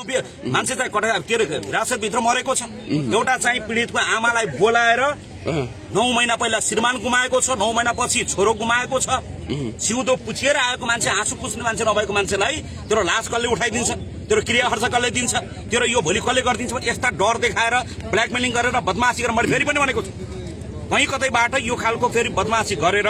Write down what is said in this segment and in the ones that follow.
मान्छे चाहिँ कटा के अरे हिरासतभित्र मरेको छ। एउटा चाहिँ पीडितको आमालाई बोलाएर 9 महिना पहिला श्रीमान गुमाएको छ, 9 महिना पछि छोरो गुमाएको छ। सिउँदो पुछिएर आएको मान्छे, आँसु पुछ्ने मान्छे नभएको मान्छेलाई तेरो लास कसले उठाइदिन्छ, तेरो क्रिया खर्च कसले दिन्छ, तेरो यो भोलि कसले गरिदिन्छ, यस्ता डर देखाएर ब्ल्याकमेलिङ गरेर बदमासी गरेर मैले फेरि पनि भनेको छु। कहीँ कतैबाट यो खालको फेरि बदमासी गरेर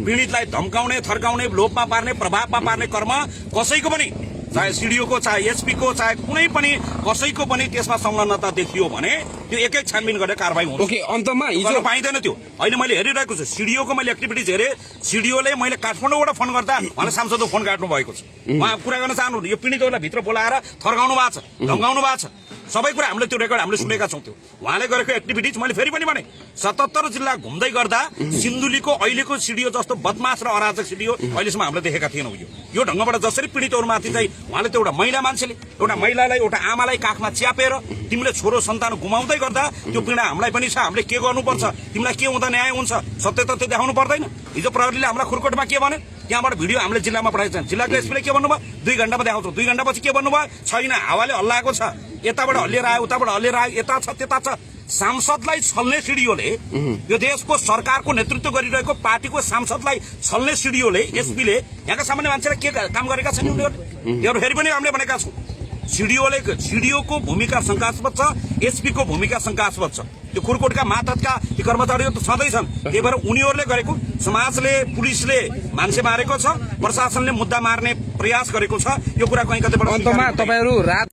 पीडितलाई धम्काउने, थर्काउने, लोभमा पार्ने, प्रभावमा पार्ने कर्म कसैको पनि, चाहे सिडिओको, चाहे एसपीको, चाहे कुनै पनि कसैको पनि त्यसमा संलग्नता देखियो भने त्यो एक छानबिन गरेर कारबाही हुन्छ। ओके, अन्तमा हिजो पाइँदैन त्यो। अहिले मैले हेरिरहेको छु सिडिओको मैले एक्टिभिटिज हेरेँ। सिडिओले मैले काठमाडौँबाट फोन गर्दा उहाँले सांसदको फोन काट्नु भएको छ। उहाँ कुरा गर्न चाहनु, यो पीडितहरूलाई भित्र बोलाएर थर्काउनु भएको छ, धम्काउनु भएको छ, सबै कुरा हामीले त्यो रेकर्ड हामीले सुनेका छौँ। त्यो उहाँले गरेको एक्टिभिटिज मैले फेरि पनि भने 77 जिल्ला घुम्दै गर्दा सिन्धुलीको अहिलेको सिडिओ जस्तो बदमाश र अराजक सिडिओ अहिलेसम्म हामीले देखेका थिएनौँ। यो ढङ्गबाट जसरी पीडितहरूमाथि चाहिँ उहाँले त्यो एउटा महिला मान्छेले, एउटा महिलालाई, एउटा आमालाई काखमा च्यापेर तिमीले छोरो सन्तान गुमाउँदै गर्दा त्यो पीडा हामीलाई पनि छ। हामीले के गर्नुपर्छ, तिमीलाई के हुँदा न्याय हुन्छ, सत्य तथ्य देखाउनु पर्दैन। हिजो प्रहरीले हामीलाई खुरकोटमा के भने त्यहाँबाट भिडियो हामीले जिल्लामा पठाएको छ। जिल्लाको एसपीले के भन्नुभयो, 2 घण्टामा देखाउँछौँ। 2 घण्टापछि के भन्नुभयो, छैन, हावाले हल्लाएको छ, यताबाट हल्लिएर आयो, उताबाट हल्लिएर आयो, यता छ त्यता छ। सांसदलाई छल्ने सिडिओले, यो देशको सरकारको नेतृत्व गरिरहेको पार्टीको सांसदलाई छल्ने सिडिओले, एसपीले यहाँका सामान्य मान्छेलाई के काम गरेका छन् उनीहरूले? यो फेरि पनि हामीले भनेका छौँ, सिडिओको भूमिका शङ्कास्पद छ, एसपीको भूमिका शङ्कास्पद छ। त्यो खुरकोटका मातहतका ती कर्मचारीहरू त छँदै छन्। त्यही भएर उनीहरूले गरेको, समाजले, पुलिसले मान्छे मारेको छ, प्रशासनले मुद्दा मार्ने प्रयास गरेको छ। यो कुरा कहीँ कतैबाट अन्तमा तपाईहरु रात